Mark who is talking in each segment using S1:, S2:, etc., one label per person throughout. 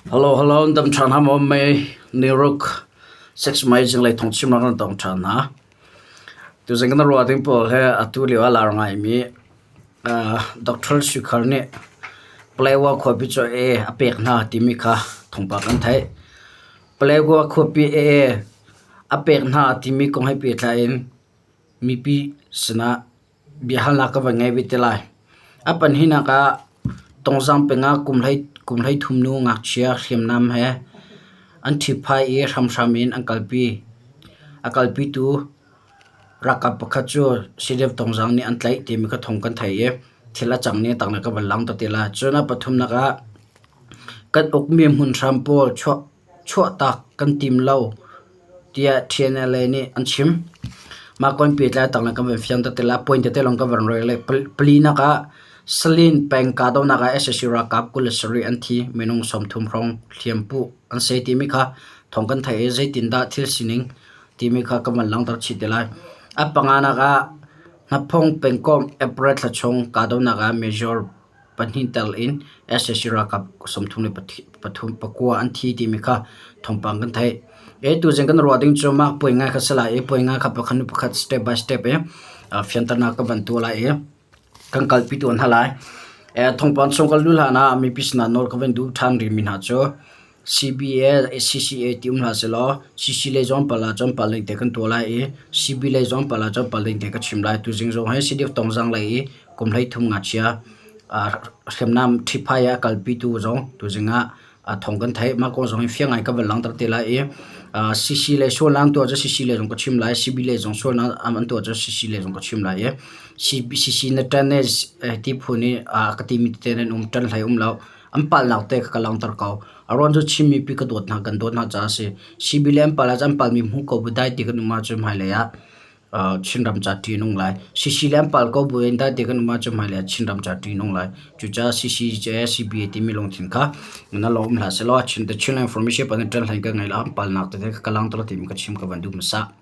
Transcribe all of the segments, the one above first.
S1: Hello, hello, dam ṭhan ha maw mei niruk sex mai zinglei thawngchimnak nan tong ṭhan hna. Tuzing kan ruah ding pawl he atu lio a lar ngaimi Dr. Shukhar nih Palawa khuapi cu e a pek hna timi kha thawngpang kan theih. Palawa khuapi e a pek hna timi kong he pehtlai in mipi sinah biahalnak ka van ngei ve te lai. A pahnihnak ah Tongzang peng ah kum 13 nu ngakchia hriamnam he an ṭhipphai i hramhram in an kalpi. A kalpitu ralkap pakhat cu CDF Tongzang nih an tlaih timi kha thawng kan theih i thil a cang ning a tanglei ka van langhter te lai. Cun a pathumnak ah kan ukmi hmunhram pawl chuah chuahtak kan tim lo tiah TNLA nih an chim. Mah kong pehtlai tanglei kan van fiang te lai. Point tete lawng kan van rel lai. Palinak ah Salin peng kahdohnak ah sac ralkap 27 an thi, minung 30 hrawng hliampuh an si timi kha thawng kan theih i zeitindah thil sining timi kha kan van langhter chih te lai. A panganak ah Hnaphong pengkomh April thla chung kahdohnak ah Major pahnih tel in sac ralkap 33 pakua an thi timi kha thawngpang kan theih. E tuzing kan ruah ding cu mah puai ngai kha si lai i puai ngai kha pakhat hnu pakhat step by step i fianternak ka van tuah lai i kan kalpi tuan hna lai. E thawngpang chung kan luh hlan ah mipi sinah nawl ka van duh ṭhan rihmi hna cu CBA, CCA ti um hlah sehlaw CC lei zong pal ah cun pal ding te kan tuah lai i CB lei zong pal ah cun pal ding te ka chim lai. Tuzing zong hi CDF Tongzang lei i kum 13 ngakchia hriamnam ṭhipphai a kalpitu zong tuzing ah thawng kan theih. Mah kong zong hi fiang ngai ka van langhter te lai i CC lei sualnak an tuah cu CC lei zong ka chim lai, CB lei zong sualnak an tuah cu CC lei zong ka chim lai i CC na ṭan e ti phun i ka timi tete nan um ṭan hlei um lo. An palhnak te kha ka langhter ko. A ruang cu Chin mipi ka dawt hna, kan dawt hna caah a si. CB le an palh ahcun an palhmi hmuh ko bu dai ti kan um ahcun hmailei ah Chinram ca ṭih a nung lai. CC le an palh ko bu in dai ti kan um ahcun hmailei ah Chinram ca ṭih a nung lai. Cucaah CC le CBA timi lungthin kha na lawm hlah sehlaw Chin the Chinland Information pa nih ṭan hlei ka ngei lo, an palhnak tete kha ka langhter timi ka chim ka van duh hmasa.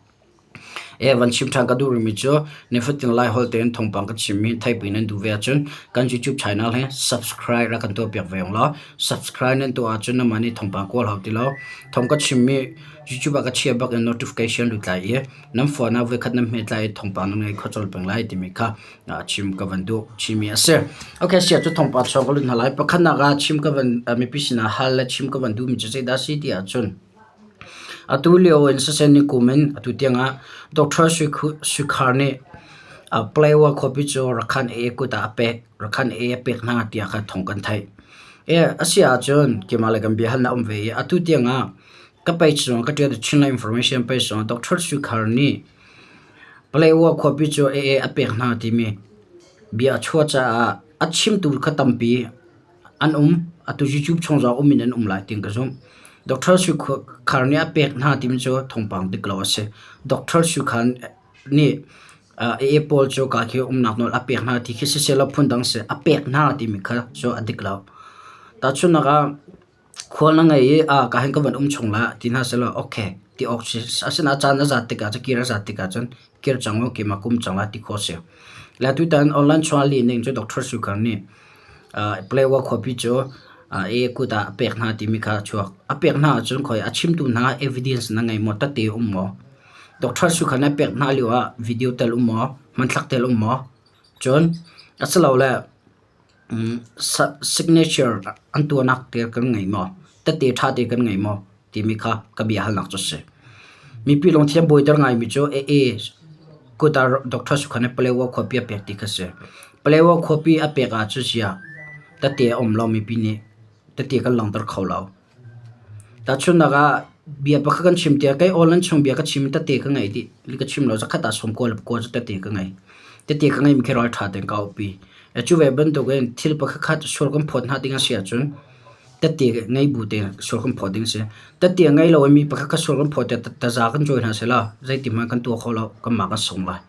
S1: E van chim ṭhan ka duh rihmi cu nifatin Laiholh tein thawngpang ka chimmi theihpi nan duh ve ahcun kan YouTube channel hi subscribe rak kan tuahpiak ve ung law subscribe nan tuah ahcun nanmah nih thawngpang kawl hau ti lo. Thawng ka chimmi YouTube ah ka chiah bak in notification lut lai i nan phone ah voikhat nan hmet lai i thawngpang nan ngei kho colh peng lai timi kha chim ka van duh chimi a si. Okay, sia cu thawngpang chuak ka lut hna lai. Pakhatnak ah chim ka van mipi sinah hal le chim ka van duhmi cu zeidah a si ti ahcun Atu lio in siseh nikum in atu tiangah Doctor Sui Khar nih Palawa khuapi cu Rakhan A kut ah a pek, Rakhan A a pek hna tiah kha thawng kan theih. A si ahcun keimah le kan biahalnak a um ve i atu tiangah ka page zong ka ṭial Chinland Information page zongah Doctor Sui Khar nih Palawa khuapi cu AA a pek hna timi bia a chuah caah a chimtu kha tampi an um. Atu YouTube chung zong um in an um lai tiin ka zumh. Doctor Sui Khar nih a pek hna timi cu thawngpang dik lo a si. Doctor Sui Khar nih AA pawl cu ka khi umnak nawl a pek hna ti khi siseh phundang si a pek hna timi kha cu a dik lo. Tahchunhnak ah khual na ngei i ah ka hin ka van um chung la ti hna sehlaw okay ti awk si. Asinain caan a zat tikah cun kir a zat tikah cun kir cang u keimah ka um cang lai ti khawh a si. Le tutan online chung ah lih ning cu Doctor Sui Khar nih Palawa khuapi cu AA kut ah a pek hna timi kha a chuak. A pek hna ahcun khoi a chimtu hna evidence na ngei maw, tate um maw? Doctor Sui Khar nih a pek hna lio ah video tel um maw, hmanthlak tel um maw? Cun asilole signature an tuahnak te kan ngei maw? Tette ṭha te kan ngei maw? Timi kha ka bia halnak cu a si. Mipi lungthiam buaiter ngaimi cu AA kut ah Doctor Sukhan nih Palawa khuapi a pek ti kha a si. Palawa khuapi a pek ahcun ziah tette a um lo mipi nih tette kan langhter kho lo. Tahchunhnak ah bia pakhat kan chim tiah kei online chung bia ka chim tette ka ngei dih. Li ka chim lo zakhat ah sawmkua le pakua cu tette ka ngei. Tette ka ngeimi khi ralṭha tein ka aupi. Cu ve bantukin thil pakhat khat sual kan phawt hna ding a si ahcun tette ngei bu tein sual kan phawt ding a si. Tette a ngei lo i mi pakhat khat sual kan phawt tiah taza kan cawi hna sehla zeiti hmanh kan tuah kho lo kanmah kan sung lai.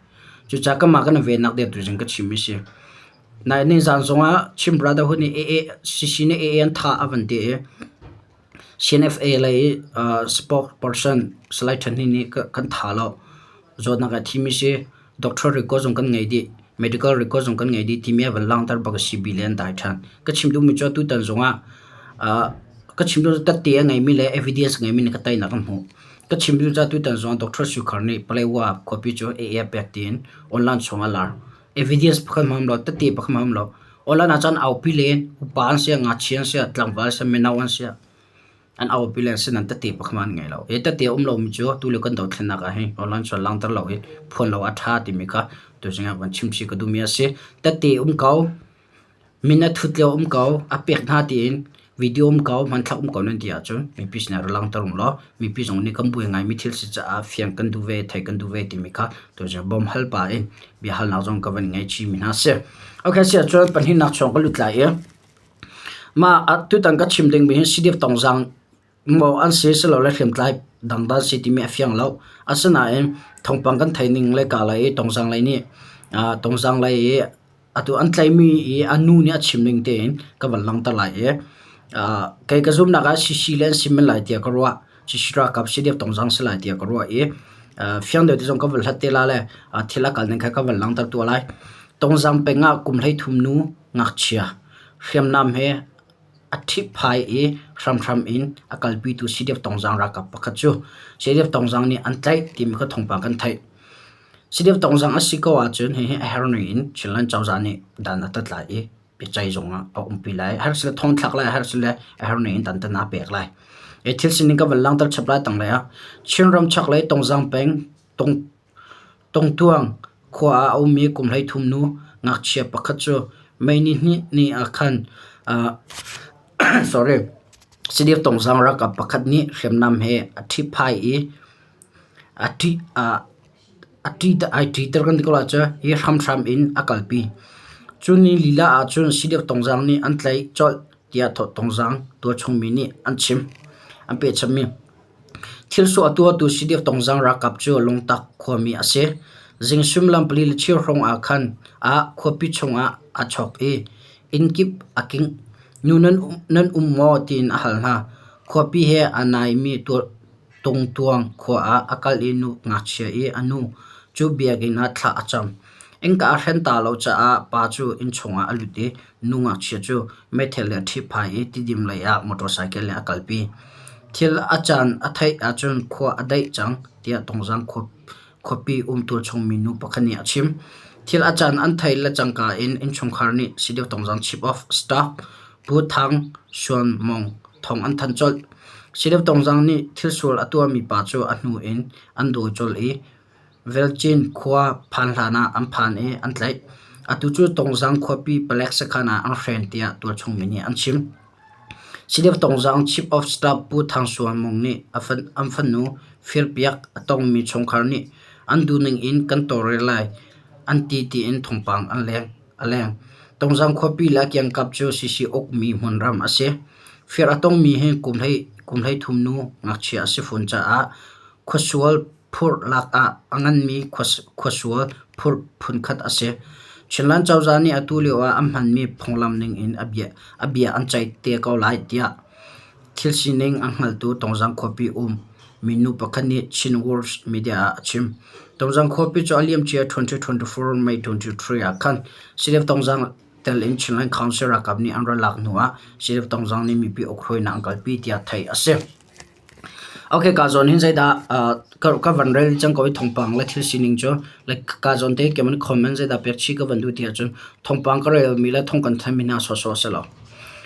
S1: Cucaah kanmah kan i vennak ding tuzing ka chim mi a si. Nai nizaan zongah Chin Brotherhood nih AA CC nih AA an thah a van ti i CNFA lei spokesperson Salai Than Hnin nih kan tha lo. Zawtnak a thimi si doctor record zong kan ngei dih medical record zong kan ngei dih timi a van langhter bak a si bi le an dai ṭhan. Ka chim duhmi cu tutan zongah. Ka chim cu tette a ngeimi le evidence a ngeimi nih ka teinak an hmuh. Ka chim cu ca tutan zong Dr. Sukhar nih Paletwa khuapi cu AA a pek tiin online chung a lar. Evidence pakhat hmang lo, tette pakhat hmang lo. Online ah cun aupi len, upa an si, ngakchia an si, tlangval an si, mino an si. An aupi len sinan tette pakhat hmanh an ngei lo. Hi tette a um lomi cu tulio kan dothlennak ah hin online chuan langhter lo i phuan lo a ṭha timi kha tuzing ah van chim chih ka duhmi a si. Tette um ko. Min a thut lio um ko, a pek hna tiin video um ko, hmanthlak um ko nan ti ahcun mipi sinah rak langhter um law mipi zong nih kan buai ngaimi thil si caah fiang kan duh ve, theih kan duh ve timi kha tuzing bawm hal pah in biahalnak zong ka van ngei chihmi hna si. Okay, si ahcun pahnihnak chung ka lut lai i mah tutan ka chim dingmi hi CDF Tongzang maw an si silole hriamtlai dangdang si timi a fiang lo. Asinain thawngpang kan theih ning le ka lei i Tongzang lei nih Tongzang lei i atu an tlaihmi i a nu nih a chim ning tein ka van langhter lai i kei ka zumhnak ah CC le an si men lai tiah ka ruah. CC ralkap CDF Tongzang si lai tiah ka ruah i fiang deuh ti zong ka van hlat te la le thil a kal ning kha ka van langhter tuah lai. Tongzang peng ah kum 13 nu ngakchia hriamnam he a ṭhipphai i hramhram in a kalpitu CDF Tongzang ralkap pakhat cu CDF Tongzang nih an tlaih timi kha thawngpang kan theih. CDF Tongzang a si ko ahcun hihi a herning in Chinland cozah nih dan a tat lai i biaceih zung ah a umpi lai. A herh sile thongthlak lai, a herh sile a herning in dantat a pek lai. Hi thil sining ka van langhter chap lai tanglei ah Chinram chaklei Tongzang peng Tong Tongtuang khua ah a ummi kum 13 nu ngakchia pakhat cu May nihnih ni ah khan CDF Tongzang ralkap pakhat nih hriamnam he a ṭhipphai i ai ṭiter kan ti ko lai cu hi hramhram in a kalpi. Cu ni lila ahcun CDF Tongzang nih an tlaih colh tiah Tongzang tualchung mi nih an chim. An pehchanmi. Thil sawh a tuahtu CDF Tongzang ralkap cu Lungtak khuami a si. Zing suimilam 4:15 hrawng ah khan ah khuapi chungah aa chawk i inn kip a kingh. Nu nan um maw tiin a hal hna. Khuapi he aa naimi Tungtuang khua ah a kal i nu ngakchia i a nu cu biakinn ah thla a cam. Innka a hren ta lo caah pa cu innchung ah a lut i nu ngakchia cu meithal le ṭhipphai i Tidim lei ah motorcycle in a kalpi. Thil a caan a theih ahcun khua a daih cang tiah Tongzang khuapi um tualchung minu pakhat nih a chim. Thil a caan an theih le cangka in innchungkhar nih CDF Tongzang Chief of Staff Pu Thang Suan Mong thawng an thanh colh. CDF Tongzang nih thilsual a tuahmi pa cu a hnu in an dawi colh i Velcin khua phan hlan ah an phan i an tlaih. Atu cu Tongzang khuapi palek sakhan ah an hren tiah tualchung mi nih an chim. CDF Tongzang Chief of Staff Pu Thang Suan Mung nih an fanu firpiak a tongmi chungkhar nih an duhning in kan tawlrel lai an ti tiin thawngpang an leng. A leng. Tongzang khuapi le a kiangkap cu CC ukmi hmunram a si. Fir a tongmi hi kum 13 nu ngakchia a si fawn caah khuasual phurh lak ah a nganmi khuasual phurh phunkhat a si. Chinland cozah nih atu lio ah an hmanmi phunglam ning in a bia an ceih te ko lai tiah thil sining a hngaltu Tongzang khuapi um minu pakhat nih Chin World Media ah a chim. Tongzang khuapi cu a liamcia 2024 May 23 ah khan CDF Tongzang tel in Chinland Council ralkap nih an ra lak hnu ah CDF Tongzang nih mipi ukhruainak an kalpi tiah theih a si. Okay, ka zawn hin zeidah ka van rel cang ko i thawngpang le thil sining cu like ka zawn te keman comment zeidah pek chih ka van duh ti ahcun thawngpang ka relmi le thawng kan thanmi hna sawsawh a si lo.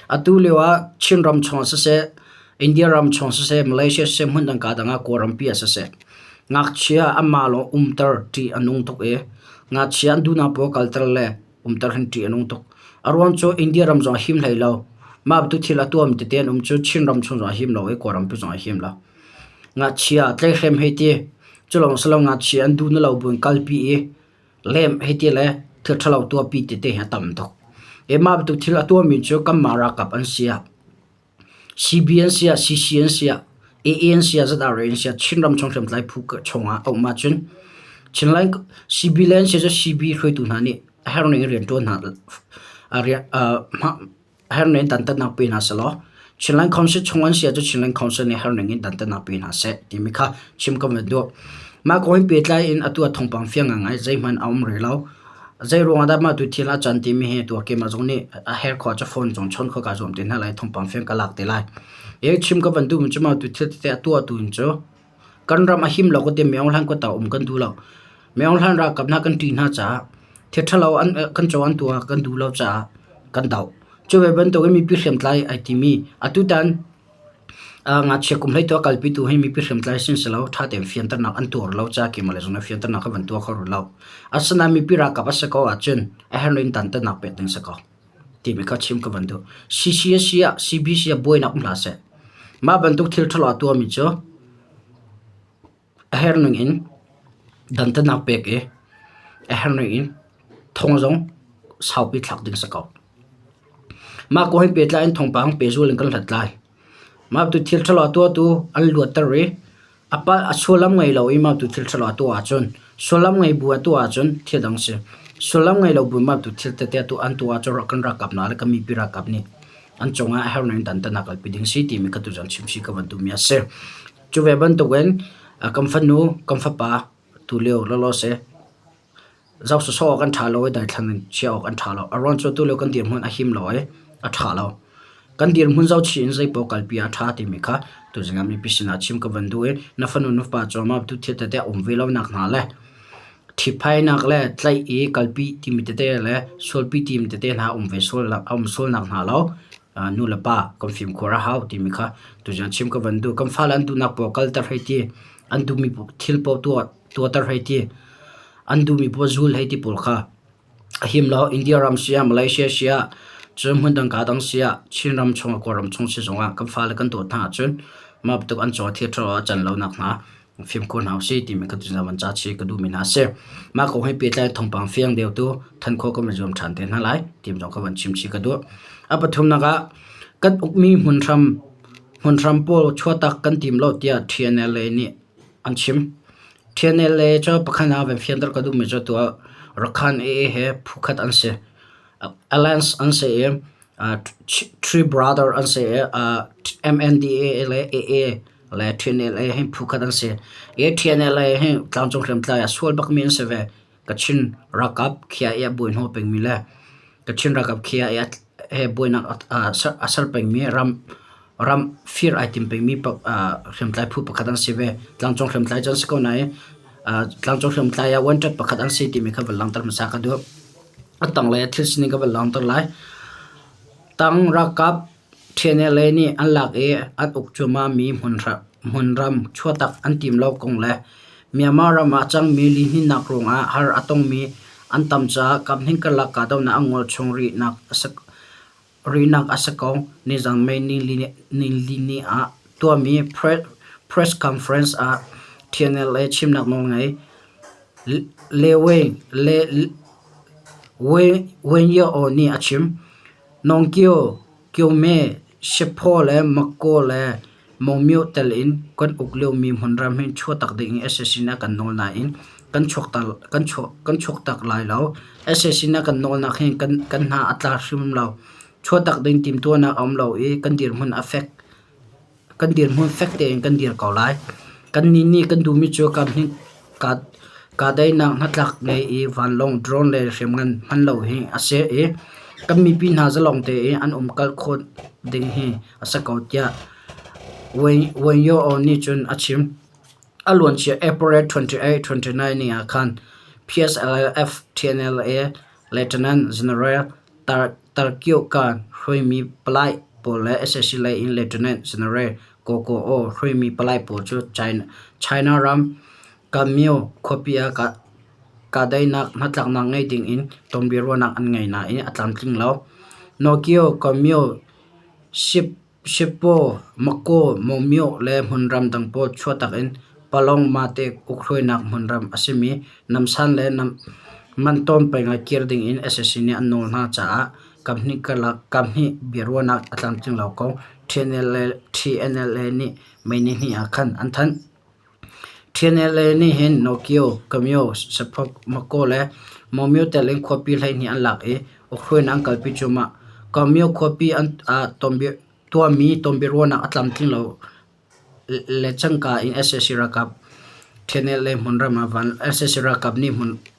S1: Atu lio ah Chin ram chung ah siseh, India ram chung siseh, Malaysia siseh, hmun dang ka dang ah Kawlrampi ah siseh, ngakchia anmah lawng umter ṭih a nung tuk i ngakchia an duhnak paoh kalter le umter hin ṭih a nung tuk. A ruang cu India ram zong a him hlei lo. Mah bantuk thil a tuahmi tete an um cu Chin ram chung zong a him lo i Kawlram pi zong a him lo. Ngakchia tleihrem hei ti, cu lawng si lo ngakchia an duh na lo buin kalpi i lem hei ti le thil ṭhalo tuahpi tete hi a tam tuk. I mah bantuk thil a tuahmi cu kanmah ralkap an si ah CB an si ah, CC an si ah, AA an si ah, ZRA an si ah, Chinram chung hriamtlai phu chungah a um ahcun Chinland CB le an si cu CB hruaitu hna nih a herning in rianṭuan hna a herning in dantatnak pe hna sehlaw Chinland Council chung an si ahcun Chinland Council nih herning in dantatnak pe hna seh timi kha chim ka van duh. Mah kong he pehtlai in atu ah thawngpang fiang ngaingai zeihmanh a um rih lo. Zei ruangah dah mah tu thil a can timi hi tuah keimah zong nih a herh khawh ahcun phone zong chawn khawh kaa zuam te hna lai, thawngpang fiang ka lak te lai. Hi chim ka van duhmi cu mah tu thil tete a tuahtu in cu kan ram a him lo ka ti mi Aung Hlan kut ah um kan duh lo. Mi Aung Hlan ralkap hna kan ṭih hna caah thil ṭhalo an kan co an tuah kan duh lo caah kan doh. Cu ve bantukin mipi hriamtlai ai timi atutan ngakchia kum hlei tu a kalpitu hi mipi hriamtlai sin si lo ṭha tein fianternak an tuar lo caah keimah le zong nih fianternak ka van tuah kho rih lo. Asinain mipi ralkap a si ko ahcun a herh in dantatnak pek ding si ko timi kha chim ka van duh. CCSC ah CBC ah buainak um hlah seh. Mah bantuk thil ṭhalo a tuahmi cu a herh ning in dantatnak pek i a herh ning in thong zong saupi thlak ding si ko. Mah kong he pehtlai in thawngpang pehzul in kan hlat lai. Mah tu thil ṭhalo a tuahtu an luatter i a palh a sullam ngei lo i mah tu thil ṭhalo a tuah ahcun sullam ngei bu a tuah ahcun thil dang si. Sullam ngei lo bu mah tu thil tete tu an tuah ahcun kan ralkap hna le kan mipi ralkap nih an cungah a herh ning dantatnak kalpi ding si timi kha tuzan chim si ka van duhmi a si. Cu ve bantukin kan fanu kan fapa tulio lawlaw seh Zoh sawsawh awk an ṭha lo i daithlan in chiah awk an ṭha lo. A ruang cu tulio kan dirhmun a him lo i a ṭha lo. Kan dirhmun zohchih in zeipaoh kalpi ah a ṭha timi kha tuzing ah mipi sinah chim ka van duh i na fanu na fapa cu mah tu thil tete a um ve lonak hna le ṭhipphainak le tlaih i kalpi timi tete le sualpi timi tete hna a um ve sual a um sualnak hna lo nu le pa kan fimkhur a hau timi kha tuzing ah chim ka van duh. Kan fale an duhnak paoh kalter hei ti, an duhmi thil paoh tuah tuahter hei ti. An duhmi paoh zul hei ti pawl kha a him lo. India ram si ah, Malaysia si ah, cun hmundang kaa dang si ah, Chin ram chung ah, Kawlram chung si zongah kan fale kan dawt hna ahcun mah bantuk an caw thil ṭhalo a can lo nakhnga fimkhur hna usih timi kha tuzan van ca chih ka duhmi hna a si. Mah kong he pehtlai thawngpang fiang deuh tu than khawh kan van zuam ṭhan te hna lai ti zong ka van chim chih ka duh. A pathumnak ah kan ukmi hmunhram hmunhram pawl chuahtak kan tim lo tiah TNLA nih an chim. TNLA cu pakhat ah van fianter ka duhmi cu tuah Rakhine AA he phukhat an si. Alliance an si i Three Brother an si i MNDAA le AA le TNLA hi phukhat an si. Hi TNLA hi tlangcung hriamtlai a sual bakmi an si ve. Kachin ralkap KIA a buai hnawh pengmi le Kachin ralkap KIA he buainak a ser pengmi ram ram fir ai tim pengmi hriamtlai phu pakhat an si ve. Tlangcung hriamtlai cu an si ko nain tlangcung hriamtlai ah wanted pakhat an si timi kha van langhter hmasa ka duh. A tanglei ah thil sining ka van langhter lai. Tang ralkap TNLA nih an lak i an uk cuahmahmi hmunram chuahtak an tim lo kong le Myanmar ram ah a cangmi lihninnak ruangah har a tongmi an tam caah kaphnih karlak kahdohnak a ngol chung rihnak a si ko. Nizaan May nili ah tuahmi press conference ah TNLA chimnak nawlngei Le Win Yaw nih a chim. Nawngkio, Kyome, Shephaw le Makkaw le Mawmyo tel in kan uk liomi hmunram hi chuahtak ding in sac nih a kan nawl nain kan chuaktak lai lo. Sac nih a kan nawlnak hi kan hna a tla hrim lo. Chuahtak ding timhtuahnak a um lo i kan dirhmun a fek. Kan dirhmun fek tein kan dir ko lai. Kannih nih kan duhmi cu kahdaihnak hnatlak ngei i vanlawng, drone le hriamngan hman lo hi a si i kan mipi hna zalong tein an umkal khawh ding hi a si ko tiah Wayne Yaw nih cun a chim. A luancia April 28, 29 ni ah khan PSLF TNLA Lieutenant General Tarkio-kan hruaimi palai pawl le sac lei in Lieutenant General Ko Ko Oo hruaimi palai pawl cu China ram Kanmyo khuapi ah kahdaihnak hnatlaknak ngei ding in tonbiaruahnak an ngei nain a tlamtling lo. Nokio, Kanmyo, Shippaw, Makaw, Mawmyo le hmunram dang pawl chuahtak in Palong Mate ukhruainak hmunram a simi Namsan le Mantawn peng ah kir ding in sac nih an nawl hna caah kaphnih biaruahnak a tlamtling lo kong TNLA nih May nihnih ah khan an thanh. TNLA nih hin Nokio, Kamyo, Saphok, Makaw le Mawmyo tel in khuapi 12 an lak i ukhruainak an kalpi cuahmah. Kamyo khuapi ah tuahmi tonbiaruahnak a tlamtling lo le cangka in sac ralkap TNLA hmunram ah sac ralkap nih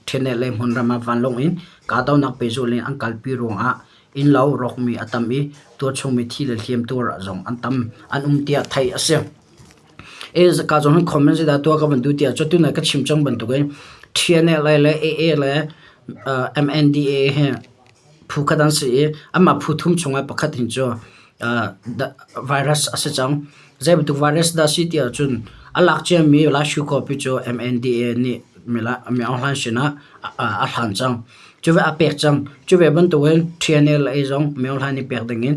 S1: TNLA hmunram ah vanlawng in kahdohnak pehzulh in an kalpi ruangah Innlo rawkmi a tam i tualchungmi thi le hliamtuar zong an tam an um tiah theih a si. Ka zong hin comment zeidah tuah ka van duh tiah cun tunai ka chim cang bantukin TNLA le AA le MNDAA hi phu khat an si i anmah phu thum chungah pakhat hin cu virus a si cang. Zei bantuk virus dah a si ti ahcun a lak ciami Lashu khuapi cu MNDAA nih Min Aung Hlaing sinah a hlan cang. Cu ve a pek cang. Cu ve bantukin TNLA zong Min Aung Hlaing nih pek dingin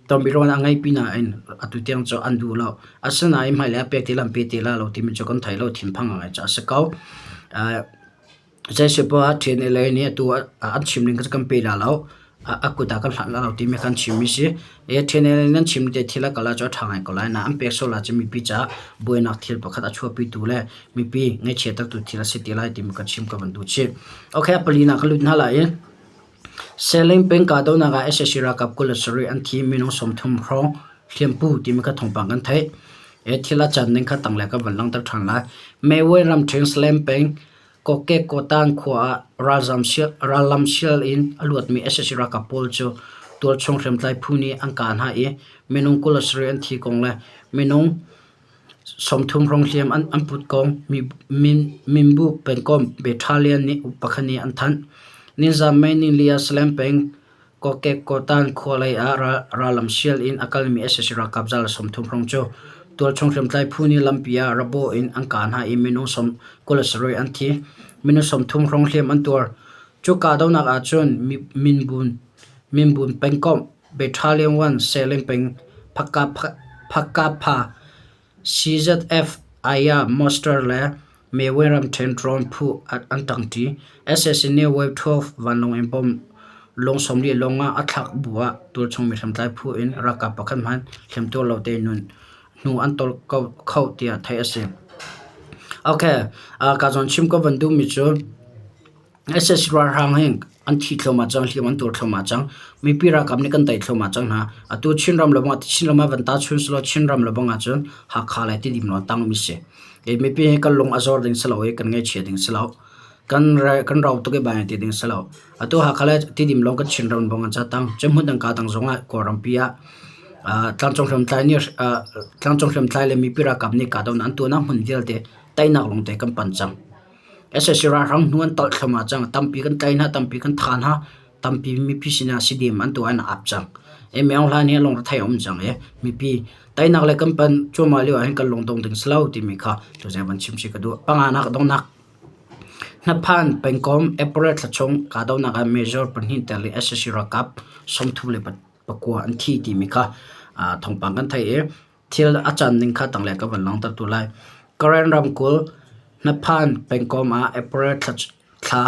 S1: tonbiaruahnak a ngeihpi nain atu tiang cu an duh lo. Asinain hmailei ah pek ti le an pe ti lai lo timi cu kan thei lo. Thinphang ngai cu a si ko. Zeisipoah ah TNLA nih atu an chim ning kha kan pe la lo. A kut ah kan hlat la lo timi kha an chimmi si. TNLA nih an chim te thil a kal ahcun a ṭha ngai ko lai. Nain an pek sual ahcun mipi caah buainak thil pakhat a chuahpitu le mipi ngaihchiattertu thil a si ti lai timi ka chim ka van duh chih. Okay, a palinak ka lut hna lai i Seleng peng kahdohnak ah sac ralkap 27 an thi, minung 30 hrawng hliampu timi kha thawngpang kan theih. Thil a can ning kha tanglei ka van langhter ṭhan lai. Meway ramṭhen Salem peng Kokek Kawtan khua ah rallam sial in a luatmi sac ralkap pawl cu tualchung hriamtlai phu nih an kah hna i minung 27 an thi kong le minung 30 hrawng hliam an put kong Minbu pengkomh Battalion nih pakhat nih an thanh. Nizaan May nili ah Salem peng Kokek Kawtan khua lei ah rallam sial in a kalmi sac ralkap 30 hrawng cu tualchung hriamtlai phu nih lampi ah rabaw in an kah hna i minung 27 an thi. Minung 30 hrawng hliam an tuar. Cu kahdohnak ahcun Minbun pengkomh Battalion 1 Seleng peng Phakapha CZF Aya Moster le Meway ramṭhen drone phu an ṭangṭi. Sac nih Wave 12 vanlawng in bomb lung 40 lawng ah a thlak bu ah tualchung mi hriamtlai phu in ralkap pakhat hmanh hliamtuar lo tein hnu an tawl kho tiah theih a si. Okay, ka zawn chim ka van duhmi cu Sac ralhrang hi an thi thluahmah cang, hliam an tuar thluahmah cang. Mipi ralkap nih kan tei thluahmah cang hna. Atu Chinram le bang Chinram ah van tahchun selaw Chinram le bang ahcun Hakha le Tidim lawng tangmi si. I mipi hi kan lung a zor ding si lo i kan ngaihchia ding si lo. Kan kan rau tuk i bai ti ding si lo. Atu Hakha le Tidim lawng kan Chinram bang an ca tang. Cun hmun dang ka dang zong ah Kawlrampi ah tlangcung hriamtlai nih tlangcung hriamtlai le mipi ralkap nih kahdohnak an tuahnak hmun vialte teinak lawngte kan panh cang. Sac ralhrang hnu an tolh thluahmah cang. Tampi kan tlai hna, tampi kan thah hna, tampi mipi sinah sidem an tuah in a ap cang. Myo Hla nih lungre a um cang i mipi teinak le kan pan cuahmah lio ahhin kan lungdong ding si lo timi kha tuzing van chim si ka duh. Panganak donghnak Hnaphan pengkom April thla chung kahdohnak ah major pahnih tel i sac ralkap 39 an thi timi kha thawngpang kan theih i Thil a can ning kha tanglei ka van langhter tu lai. Karen ramkulh Hnaphan pengkomh ah April thla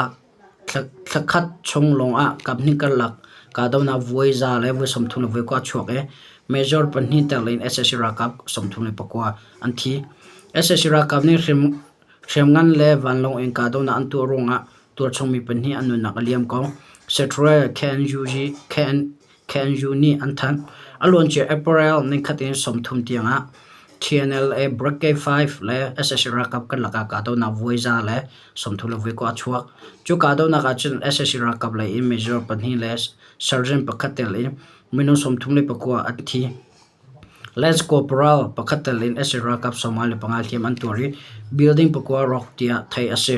S1: khat chung lawngah kaphnih karlak kahdohnak voi za le voi 39 a chuak i major pahnih tel in sac ralkap 39 an thi. Sac ralkap nih hriamngan le vanlawng in kahdohnak an tuah ruangah tualchung mi pahnih an nunnak a liam ko. Central KNUG KNU nih an thanh. A luancia April nikhat in 30 tiangah TNLA Brigade 5 le sac ralkap karlak ah kahdohnak voi za le 32 a chuak. Cu kahdohnak ah cun sac ralkap lei in major pahnih le sergeant pakhat tel in minung 34 an thi. Lance Corporal pakhat tel in sac ralkap 55 hliam an tuar i building pakua rawk tiah theih a si.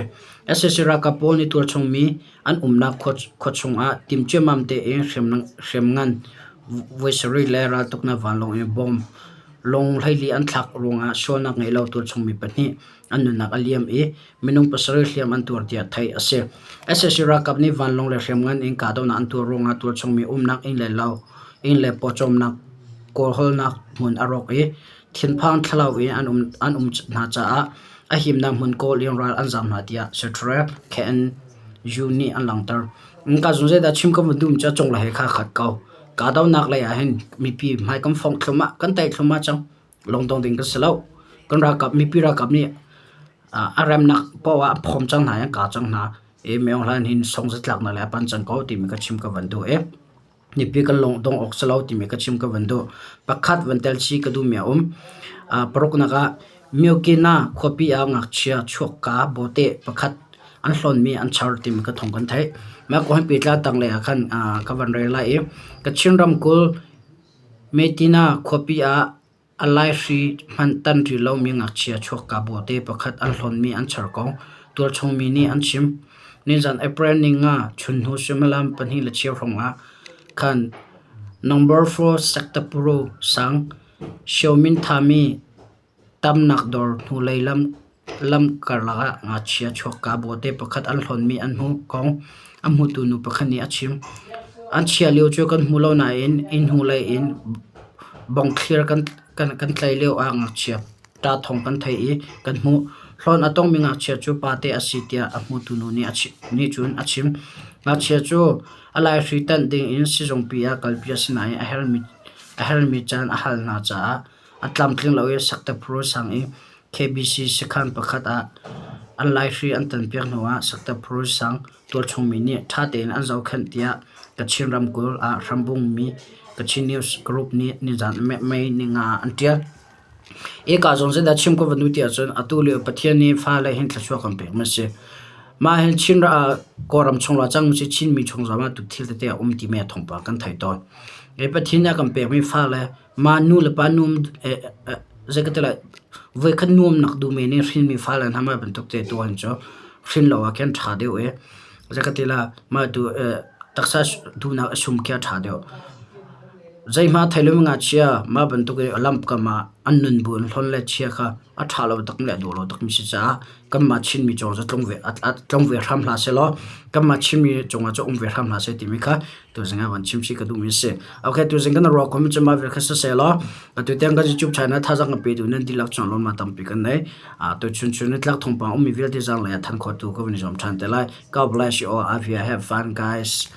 S1: Sac ralkap pawl nih tualchung mi an umnak khua chungah tim ciammam tein hriamngan voi sarih le raltuknak vanlawng in bomb lung 14 an thlak ruangah sualnak ngei lo tualchung mi pahnih an nunnak a liam i minung pasarih hliam an tuar tiah theih a si. Sac ralkap nih vanlawng le hriamngan in kahdohnak an tuah ruangah tualchung mi umnak inn le lo, inn le pawcawmnak kawlhawlnak hmun a rawk i thinphang thlalau in an um, an um hna caah a himnak hmun kawl in ral an zaam hna tiah Central KNU nih an langhter. Ka zung zeidah chim ka van duh cu a cunglei he kha khat ko. Kahdohnak lei ah hin mipi hmai kan fongh thluahmah, kan tei thluahmah cang. Lungdong ding kan si lo. Kan ralkap mipi ralkap nih a remnak paoh ah a phawm cang hna i an kah cang hna. I Myo Hlan hin song zatlaknak le a pan cang ko timi ka chim ka van duh i mipi kan lung dong awk si lo timi ka chim ka van duh. Pakhat van tel chih ka duhmi a um. Paruknak ah Myokina khuapi ah ngakchia chuakka bawte pakhat an hlawnmi an char timi ka thawng kan theih. Mah kong he pehtlai tanglei ah khan ka van rel lai i Kachin ramkulh Metina khuapi ah A laihri hmanh tan rih lomi ngakchia chuakka bawhte pakhat an hlawnmi an char ko, tualchung mi nih an chim. Nizan April ninga chunhnu suimilam 2:15 hrawng ah khan Number 4 Sektapuru sang Xiaominthami tamnak dawr hnulei lam Lam karlak ah ngakchia chuakka bawhte pakhat an hlawnmi an hmuh kong a hmutu nu pakhat nih a chim. An chiah lio cu kan hmu lo nain inn hnulei in bongthlir kan tlaih lio ah ngakchia ṭa thawng kan theih i kan hmuh. Hlawn a tongmi ngakchia cu pate a si tiah a hmutu nu nih cun a chim. Ngakchia cu a laihri tanh ding in sizungpi ah kalpi a si nain a herhmi caan a hal hna caah a tlamtling lo i Saktapura sang i KBC sakhan pakhat ah an laihri an tanpiak hnuah Saktapura sang tualchungmi nih ṭha tein an zohkhenh tiah Kachin ramkulh ah hrambungmi Kachin News Group nih nizan May ninga ah an ṭial. Hika zawn zeidah chim ka van duh ti ahcun atu lio Pathian nih fale hin thluachuah kan pek mi a si. Mah hin Chin Kawlram chung la cang si Chinmi chung zong ah tu thil tete a um timi a thawngpang kan thei tawn. Hi Pathian nih a kan pekmi fale Mah nu le pa nuam zei ka ti lai voikhat nuamnak duh men i hrinmi fale hna mah bantuk te tuah hin cu hrin lo ah khin ṭha deuh i zei ka ti lai mah tu taksa duhnak a sum khi a ṭha deuh. Zeihmah thei lomi ngakchia mah bantuk i lamkam ah an nun bu in hlawn le chia kha a ṭha lo takmi le a dawh lo takmi si caah kanmah Chinmi cung cu tlung ve tlung ve hram hlah sehlaw kanmah Chinmi cungah cu um ve hram hlah seh timi kha tuzing ah van chim chih ka duhmi a si. Okay, tuzing kan ruah khawhmi cu mah vial kha si sehlaw atu tiang kan YouTube channel thazaang kan petu nan dihlak cung lawmnak tampi kan nei. Tu chun chun ni tlak thawngpang ummi vialte zaanglei ah than khawhtu ka van i zuam ṭhan te lai. God bless you all. Have you have fun guys.